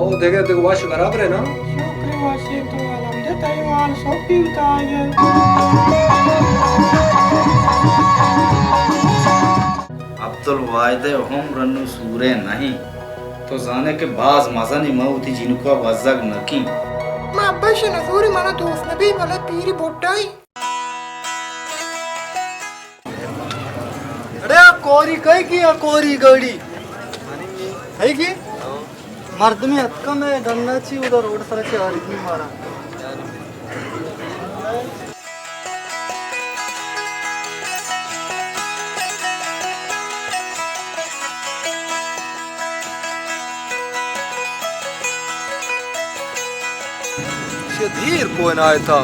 او دگہ، دگہ وش برابر ئے نا؟ شکر وشیں، تو الحمد، تئی وال سوپی بوتا آئی ئے۔ عبدالواحد ءِ عمر انو سورے نہ ایں۔ تو زانے کہ باز مزنی، من وتی جنکوا بزگ نہ کیں۔ ما ابا شے نزوری، منا دوست نبی، بلے پیری بڈائی۔ اڑے آ کوری کئی کی، آ کوری گاڑی؟ کئی کی؟ مردمی اتکا، مئے ڈنا چی اودا روڈ سرا چی آرگی مارا۔ چہ دیر کوہ نایتا۔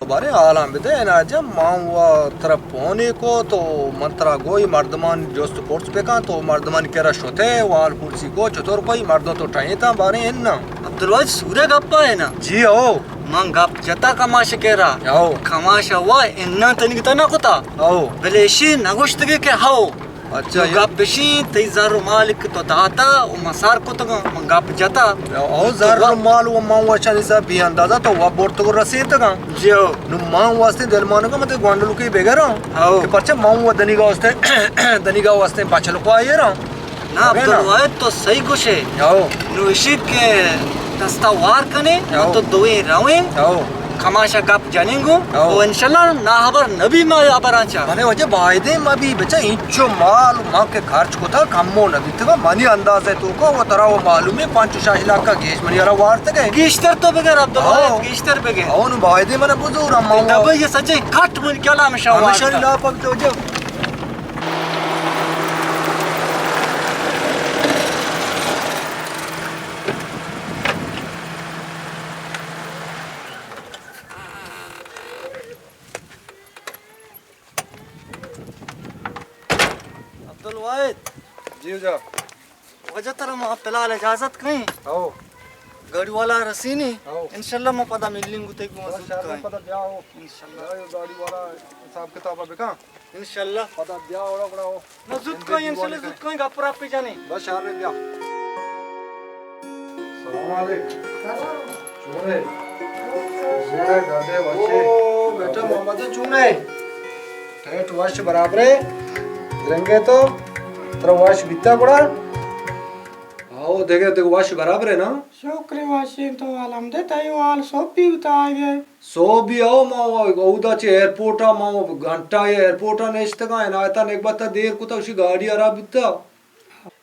بارے حالاں بدے عنایت جان، من و ترا پونے کو تو من ترا گوئی مردمانی جست پرس بکن، تو مردمانی کرا شتے و حال پرسی کو چطور کوئی مردم تو ٹھینتا بارے اناں؟ عبدالواحد سورے گپا ئے نا؟ جی ہو۔ من گپ جتا کماش کرا۔ ہو۔ کماش وا اناں تنیگتا نہ کتا۔ ہو۔ بلے اشی نگوشتگی کہ ہو۔ اچھا، نو یہ گپ اشی، تئی زر و مال کہ تو داتا و من سر کتگاں، من گپ جتا۔ او تو زر و مال و من و چنی سا بی اندازہ تو و برتگ و رسیتگاں۔ جی ہو۔ نو من واسطے دل مانگا متے گوانڈلو کی بگراں۔ ہو۔ کہ پرچہ من و دنیگا واسطے، دنیگا واسطے بچل کو آئیے راں۔ نا، اگہ نا۔ عبدالواحد تو صحیح گوشے۔ ہو۔ نو اشی کہ دستا وار کنے، ہو۔ تو دوئیں رویں۔ ہو۔ کماشا گپ جنیں گوں، ہو۔ و انشاءاللہ ناخبر نبی ما ہبراں چا۔ بلے واجہ بایدیں مبی بچا، انچو مال ما کہ خرچ کتا کمو نبیتگا، منی اندازہ تو کو و ترا و معلومے پنچ و شش لاکھ کا گیش منی ارا وارتگے۔ گیشتر تو بگر عبدالواحد، ہو۔ گیشتر بگر۔ او نو بایدیں من بزور اما۔ دبئی سچے کٹ من کلام شاوار۔ ہمیشہ لاپ تو جو۔ عبدالواحد۔ جی جا۔ واجہ ترا ما فی الحال اجازت کہیں۔ او۔ گاڑی والا رسینی۔ او۔ انشاءاللہ ما پدا ملیں گو تئی گوں بس زود شر کہیں۔ پدا بیا او۔ انشاءاللہ۔ بیا گاڑی والا حساب کتاب بکن۔ انشاءاللہ۔ پدا بیا اوڑا گڑا او۔ نہ زود کہیں، انشاءاللہ زود کہیں، گپ راپ پہ جانے۔ بس شر بیا۔ سلام علیکم۔ سلام۔ چونے؟ زورے دادے وشے۔ او بیٹا محمد چونے؟ ٹیٹ وش برابرے؟ درنگے تو؟ ترا وش بیتا گڑا؟ آو دگہ دگہ وش برابرے نا؟ شکر وشیں تو الحمد، تئی وال سوپی بوتا آئیے۔ سوبی او ما اودا چہ ایئرپورٹ ءَ، ما گھنٹہ ءَ ایئرپورٹ ءَ نشتگاں، عنایت ءَ نگبت ءَ دیر کتہ، اشی گاڑی ہراب بوتہ۔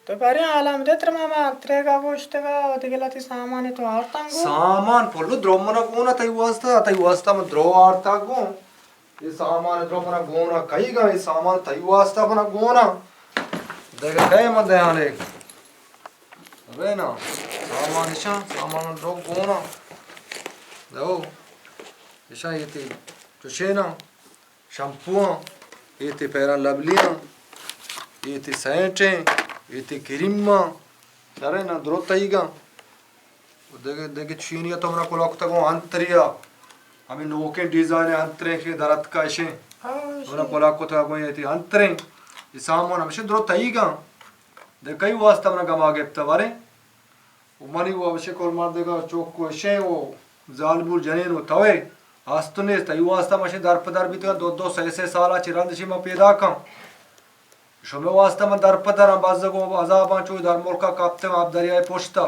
تو باریں حالاں بدے، ترا ما، ما انتریگا گوشتگا، دگہ لہتے سامان تو آورتاں گوں؟ سامان پلو درو منا گونا تئی واسطہ، تئی واسطہ من درو آورتا گوں۔ اے سامان درو منا گونا کئیگا، اے سامان تئی واسطہ منا گونا۔ دگہ کئے من دیانے؟ ابے نا، سامان اشاں، سامان درو گونا۔ دو، اشاں ایتی چشینا، شمپواں، ایتی فیرن لبلیاں، ایتی سینٹیں، ایتی کریماں، شرے نا درو تئیگاں۔ و دگہ، دگہ چینی تو منا کلا کتگوں انتریا، ہمیں نوکیں ڈیزائن انتریں کہ درتکا اشیں۔ ہاں، منا کلا کتگوں ایتی انتریں، یہ سامان ہمیشہ درو تئیگاں۔ دگہ کئی واسطہ منا گما گپتہ باریں؟ و منی و ہمشکل مردگا چوک و اشیں و زالبول جنین و توے است و نیست، تئی واسطہ مشیں در پہ در بیتگاں، دو دو سئے سئے سالا چہ رند اشی ما پیداکاں۔ شمے واسطہ من در پہ دراں، بزگ و عذاباں چو در ملکا کپتگاں، آپ دریائے پشتا۔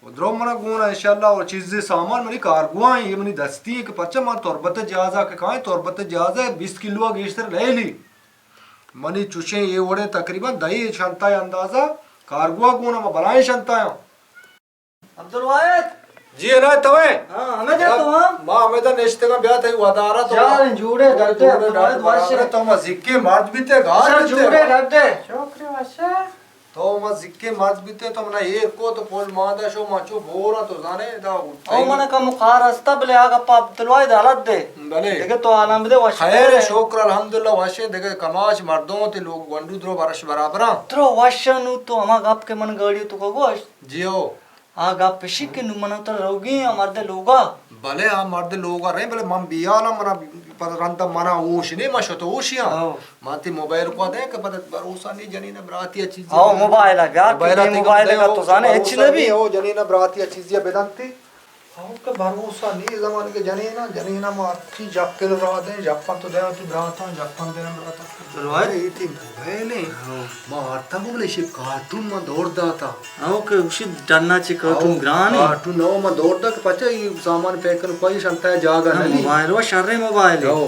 و درو منا گونا انشاءاللہ و چیزے سامان منی کارگواہیں، یہ منی دستی ہیں کہ پرچہ من تربت جہازا کہ کائیں، تربت جہازا بیست کلوا گیشتر نیلی۔ منی چوشیں اے وڑیں تقریباً دہی شنطہ اندازہ کارگواہ گونا، ما بلائیں شنطہ آں۔ عبدالواحد! جی عنایت، توئے؟ ہاں، ہمیں دے تو، ہاں؟ ما ہمیں دا نشتگاں، بیا تئی ودارا تو۔ جوڑے ڈڈے، عبدالواحد واشے۔ تو ما زکی مرد بیتے، گار بیتے۔ جوڑے ڈڈے۔ شکر واشے۔ تو ما زکی مرد بیتے، تو منا ایر کو تو پول ماندا شو، ما چو بورا تو زانے دا۔ او منا کم خار استا، بلے آگا پا عبدالواحد حالت دے۔ بلے۔ دگہ تو عالم دے وش۔ خیر، شکر الحمدللہ وشیں، دگہ کماش مردوں تے لوگ گونڈو درو برش برابراں۔ درو وشاں نو تو ہما گپ کہ من گاڑی تو کو گوشت۔ جی ہو۔ آ گپ اشی کہ نوں من ءُ ترا روگی آں مرد لوگا۔ بلے آ مرد لوگا رہے، بلے من بیالاں، منا پد رندا منا ہوش نے، من شتو ہوشیاں۔ ہو۔ من تی موبائل کو دے کہ پد بھروسہ نہیں جنین براتی چیزی۔ ہو، موبائل بیار کہ موبائل تو موبائل کا تو زانے، ہچ نہ بھی۔ ہو، جنین براتی چیزی بدنتی۔ ہو کہ بھروسہ نہیں زمانے کے جنین، جنین ما چی جپل را دے، جپن تو دے، تو براتا، جپن دے براتا۔ چلو، آئے۔ اے تئی موبائل ہے۔ ہاں۔ ما آرتا کو بلے شی کارٹون ما دور داتا۔ ہاں، کہ اسی ڈنا چی کارٹون ہاں، گران ہے۔ کارٹون نو ما دور دا کہ پچا یہ سامان پیک کن کوئی شانتا ہے جاگا نہ، نہیں۔ موبائل وہ شر موبائل ہے۔ ہاں۔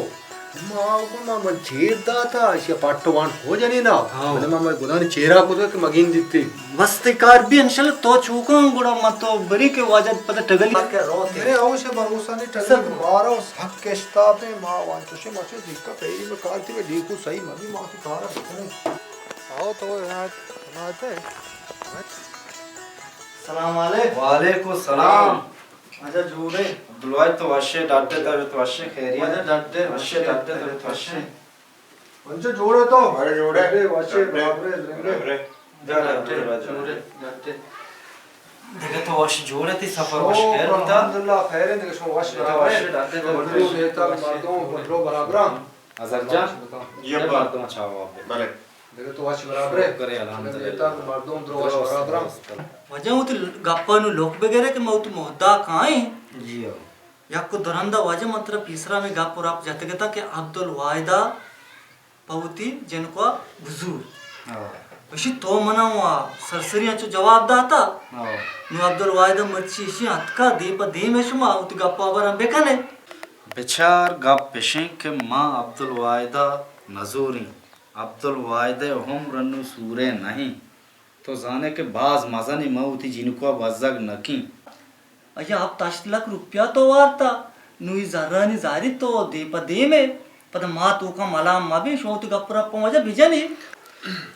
ما کو ما من چیر داتا، اسی پٹو وان ہو جنی نا۔ ہاں۔ بلے ما، ما گدانی چیرا کو کہ مگین دیتی۔ بس تے کار بھی انشاءاللہ تو چوکاں گڑا ما تو بری کے واجد پتہ ٹگلی۔ میرے اوش بھروسہ نہیں ٹگلی سب۔ مارا حق اشتاپ ہے، ما وان چوشے مچے دیکھا پہلی میں کار تھی میں دیکھو صحیح مبی ما کی کار ہے۔ آؤ تو یہاں بناتے۔ السلام علیکم۔ وعلیکم السلام۔ اچھا جوڑے۔ عبدالواحد تو وشے ڈاڈے تر تو وشے خیریت۔ اچھا ڈاڈے وشے ڈاڈے تر تو وشے۔ انچو جوڑے تو؟ ارے جوڑے۔ ارے وشے ڈاڈے۔ برابرے زرنگے۔ برابرے۔ جا ڈاڈے، جوڑے، ڈاڈے۔ دیگه تو وش جوڑے تی سفر وش خیر بوتا؟ الحمدللہ خیر ہے، دیگه شما وش برابر ہے۔ بہتر مردم، بہتر برابر۔ اظہر جان، یہ بات۔ مردم چاہو آپ۔ بلے۔ دیگه تو وش برابر ہے۔ شکر ہے، الحمدللہ۔ بہتر مردم درو وش برابر۔ واجہ وتی گپانو لوک بگرے کہ ما وتی مہدا کائیں۔ جی ہاں۔ یک و درندا واجہ من ترا پیسرا میں گپ و رپ جتگتا کہ عبدالواحدہ پہ وتی جنکوا بزور۔ ہاں۔ اشی تو منا وا سرسری انچو جواب داتا۔ ہاں۔ نو عبدالواحد مرچی اشی اتکا دیم پہ دیم شما وتی گپا برا بکنے۔ بچار گپ اشیں کہ ما عبدالواحدہ نزوریں۔ عبدالواحد عمر انو سورے نہیں۔ تو زانے کہ باز مزنی من وتی جنکوا بزگ نکیں۔ ایا ہپت ہشت لکھ روپیہ تو وارتا، نوں ای زرانی زاری تو دیم پہ دیم ئے، پدا ما توکا ملام مبیں، شما وتی گپ رپاں واجہ بجنی۔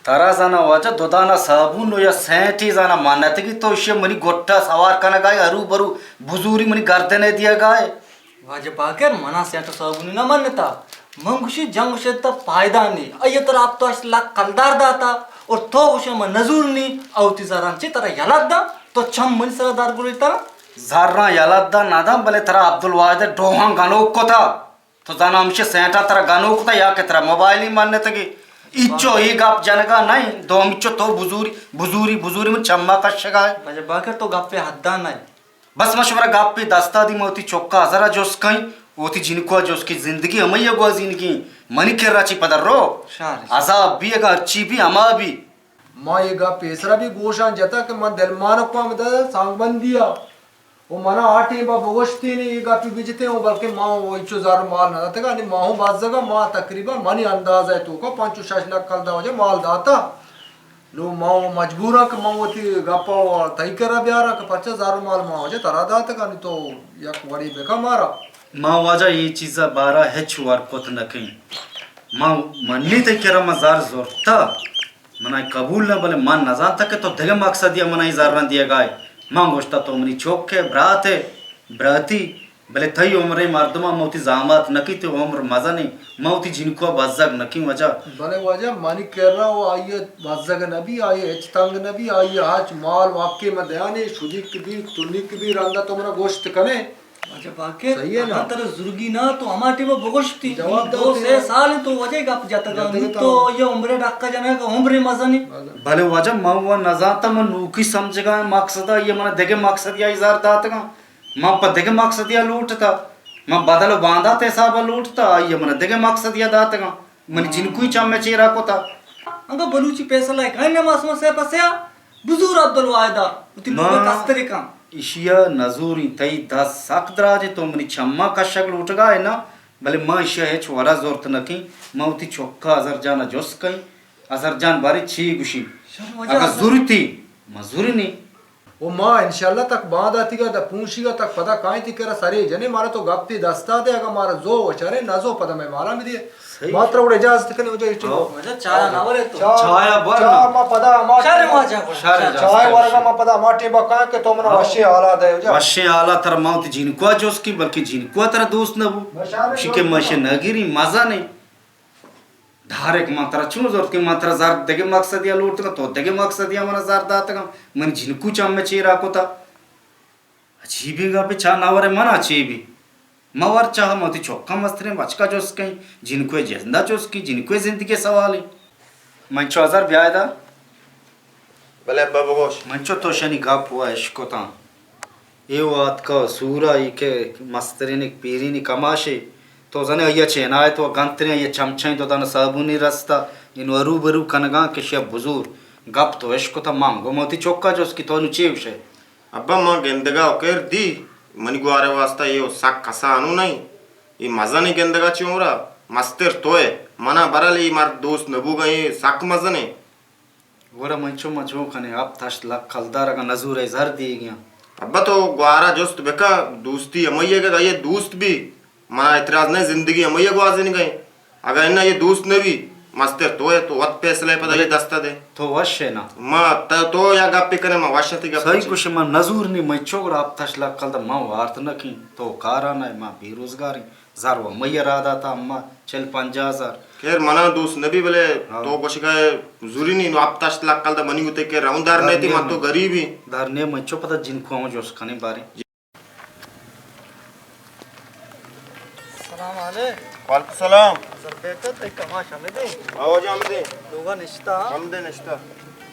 ترا زانا واجہ دو دانا صابون و یا سینٹی زانا منتگی تو اشی منی گٹا سوار کنگائے، ہرو برو بزوری منی گردنے دیگائے۔ واجہ باقر، منا سیٹ و صابونی نہ منتا۔ من گوشی جنگ و شدت پائدہ نی۔ آئی ترا ہپت و ہشت لکھ کلدار داتا اور تو گوشے من نزور نی، او تی زران چی ترا یلت دا، تو چم منی سرا دار گریتا۔ زران یلت دا نہ دا، بلے ترا عبدالواحد ڈوہاں گنوک کتا۔ تو زانا ہمشی سیٹا ترا گنوک کتا یا کہ ترا موبائلی منتگی۔ ایچو ای گپ جنگا نہیں، دومی چو تو بزوری، بزوری، بزوری من چما کشگا ہے۔ واجہ باقر تو گپے حدا نہیں۔ بس ما شمارا گپے دستا دی، ما وتی چکا ہزرا جست کئیں، وتی جنکوا جست کئیں، زندگی ہمئی گوازینگی، منی کرا چی پدر رو۔ شر۔ عذاب بی اگاں ہرچی بی ہما بی۔ ما یہ گپ پیسرا بھی گوشان جتا کہ من دلمانکواں دا سانگ بندیا۔ و منا آ ٹیم با بگوشتین یہ گپ بجتے ہوں، بلکہ ما وہ انچو زر مال نہ داتگا، نی ما ہوں بزگا، ما تقریبا منی اندازہ توکا پنچ و شش لکھ کلدار واجہ مال داتا۔ نوں ما و مجبوراں کہ من وتی گپا و تئی کرا بیاراں کہ پرچا زر و مال ما واجہ ترا داتگ، نی تو یک وڑے بکن مارا۔ ما واجہ اے چیزا بارا ہچ وڑ کت نہ کئیں۔ ما منی تئی کرا ما زر زرتا، منا قبول نہ، بلے من نزانتا کہ تو دگہ مقصدیا منا اے زراں دیگائے۔ من گوشتا تو منی چک ئے، برات ئے، براتی، بلے تئی عمریں مردماں من وتی زامات نہ کیت، عمر مزنیں، من وتی جنکوا بزگ نہ کیں واجہ۔ بلے واجہ منی کرا و آئی بزگ نہ بی، آئی ہچ تنگ نہ بی، آئی ہچ مال واکے من دیانے، شدیک بی، تنیک بی، رندا تو منا گوشت کنے۔ واجہ باقر، صحیح ہے نا؟ اگاں ترا زرگی نہ تو ہما ٹیما بگوشتی، جواب دو داتے سے نا۔ سال تو واجہ گپ جتگا، جتگا نو تو۔ تو یہ عمرے ڈکا جنگا کہ عمرے مزنیں۔ بلے واجہ من و نزانتا، من نوکی سمجھگا مقصدا، یہ منا دگہ مقصدیا اے زر داتگاں۔ من پہ دگہ مقصدیا لوٹتا، من بدل و باندات حسابا لوٹتا، آئیا من دگہ مقصدیا داتگاں، منی جنکوی چم چیرا کتا۔ انگا بلوچی پیسلہ کائیں نماز ما سے پسیا بزور عبدالواحدا، وتی لوگا ما کستری کن۔ اشیا نزوریں، تئی دست سک دراجیں، تو منی چما کشگ لوٹگا ئے نا، بلے ما اشیا ہچ وڑا زرت نکیں، ما وتی چکا اظہر جانا جست کئیں، اظہر جان بارے چی گوشی؟ شر واجہ اگا اظہر۔ زورتی، ما زورنی۔ و ما انشاءاللہ تک بانداتیگا دا پونشیگا تک پدا کائیں تی کرا سرے جنے، مارا تو گپی دستا دے، اگا مارا زو و چرے نزو پدا میں مارا بھی دیے۔ صحیح۔ ما ترا وڑ اجازت کنے وجہ اچھے۔ ہاں۔ واجہ چایا نہ ورے تو۔ چایا بر چا نہ۔ ما پدا ما شر واجہ۔ شر۔ چائے ورگا ما پدا ما ٹیم بکا کہ تو منا ہاں۔ وشی حالا دے وجہ۔ وشی حالا تر ما تی جنکوا جوس کی، بلکہ جنکوا ترا دوست نہ بو۔ بشار شکے دوست مشے نہ۔ نگیری مزہ نہیں۔ دارک من ترا چون زرت کہ من ترا زر دگہ مقصدیا لوٹتگاں، تو دگہ مقصدیا منا زر داتگاں، من جنکو چم چیرا کتا۔ عجیبیں گپے، چا نہ ورے، منا چے بی؟ ما ور چاہ، ما وتی چکاں مستریں بچکا جست کئیں، جنکوئے جندا جست کئیں، جنکوئے زندگی سوالے۔ منچو ہزار بیا ادا۔ بلے ابا بگوش۔ منچو تو شنی گپ و اشکتاں۔ اے واتکا سورا ای کہ مسترینک پیرینی کماشے، تو زنے آئی چینایت و گنتریں آئی چمچیں دو دان صابونی رستا، انو ارو برو کنگاں کہ شیا بزور۔ گپ تو اشکتا، من گو موتی چکا جست کہ تو نو چے گوشے؟ ابا، ما گندگا و کر دی، منی گوارے واسطہ اے و سک کسانو نہیں۔ اے مزنیں گندگا چی عمرا، مستر توئے۔ منا برل اے مرد دوست نبوگا، اے سک مزنے۔ گڑا منچو ما چون کنیں؟ ہپت ہشت لکھ کلدار اگاں نزورے زر دیگیاں۔ ابا تو گوارا جست بکا، دوستی ہمائی اگہ اے دوست بی، منا اعتراض نہ، زندگی ہمائی گوازینگئے۔ اگہ اناں اے دوست نہ بی، مستر تو ئے، تو وت فیصلہ پدا اے دستا دے۔ تو وش ئے نا؟ ما ت-، تو یا گپے کنے، ما وش تی گپ۔ صحیح کشے، ما نزور نی، منچو گڑا ہپت ہشت لکھ کلدار ما وارت نہ کیں، تو کارا نہ، ما بے روزگاریں۔ زر و مئی را داتا اما چل پنجاہ ہزار۔ خیر، منا دوست نبی، بلے ہاں۔ تو گوشگا زوری نی، نو ہپت ہشت لکھ کلدار منی ہوتے کہ رون در نیتی، من تو غریبی۔ در نے، من چو پتا جن کو ہوں جوش کنے بارے۔ سلام علیکم۔ وعلیکم سلام۔ سر بیٹا، تئی کماش ہمیں دے۔ آواز ہمیں دے۔ لوگا نشتا۔ ہمیں دے نشتا۔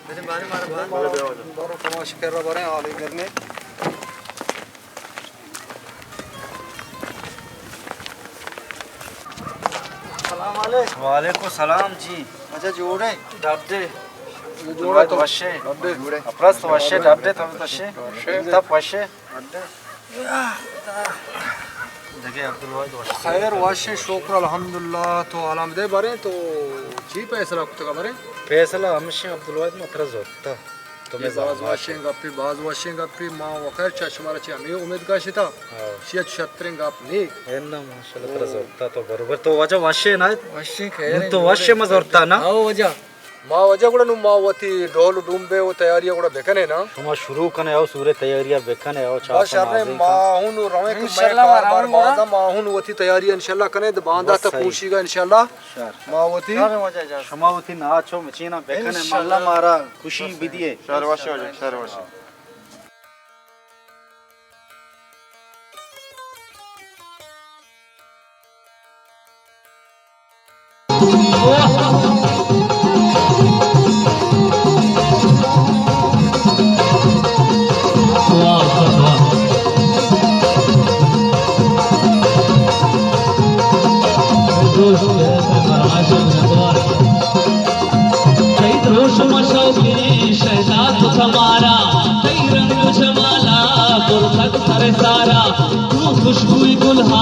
میرے بارے مارا بارے۔ بارو کماش کر رہا بارے، آلے گرنے۔ سلام علیکم۔ وعلیکم سلام جی۔ اچھا، جوڑ ئے؟ ڈڈے۔ جوڑ ئے تو؟ وشے۔ ڈڈے۔ اپرست وشے، ڈڈے تو وشے۔ وشے۔ تپ وشے۔ ڈڈے۔ دگہ عبدالواحد وشے۔ خیر وشے، شکر الحمدللہ۔ تو حالا ہمیں دے بارے، تو چی فیصلہ کتگا بارے؟ فیصلہ ہمشی عبدالواحد، ما ترا زرتا۔ تو اے مئے باز زامات وشیں ئے۔ گپے، باز وشیں گپے۔ ما وخیر چہ شمارا چہ ہمے امید کشتا۔ ہاں۔ شیا چہ شتریں گپ نی۔ اے نا، ماشاءاللہ، ترا زرتا تو برابر۔ تو واجہ وشے نا؟ وشیں، خیر نوں تو وشے، ما زرتا نا؟ ہاں واجہ۔ ما واجہ گڑا نوں ما وتی ڈول ڈومبے و تیاری گڑا بکنے نا۔ شما شروع کنے او سورے تیاری بکنے او چاپ بس شریں، ما ہوں رویں کہ مئے انشاءاللہ کار بار بازا، ما ہوں وتی تیاری انشاءاللہ کنے، باندا بس تک صحیح۔ پوشی گا انشاءاللہ۔ شر۔ ما وتی شر واجہ اجازت۔ شما وتی ناچ و مچینا بکنے، انشاءاللہ۔ ملا مارا خوشی بدیے۔ شر وشے واجہ، شر وشے۔ تئی دروشم ءَ شوقیں شہزاد کمارا، تئی رنگ ءُ جمالا برتگ سر سارا۔ تو خوشبوئی گل ءَ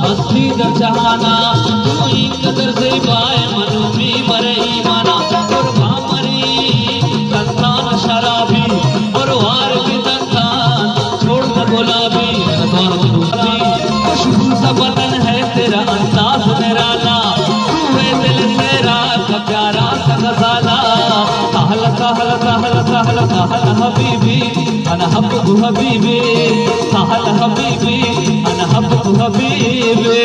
ہستی در جہانا، تو اینقدر زیبائے منو می مرے ایمانا۔ قربان مری دستان شرابی، اور وار کے دستان چھوڑ کر گلابی، خوشبو سا بدن ہے تیرا انداز نرالا، تو ہے دل سیرا کا پیارا سا غزالہ۔ سہل، سہل، سہل، سہل، سہل حبیبی، انا حبک حبیبی، سہل حبیبی، انا حبک حبیبی۔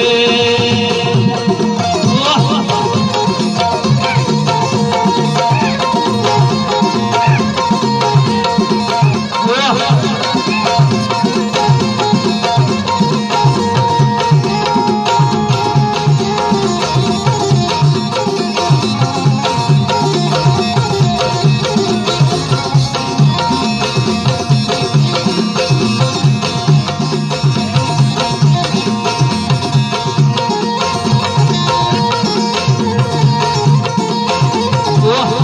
واہ!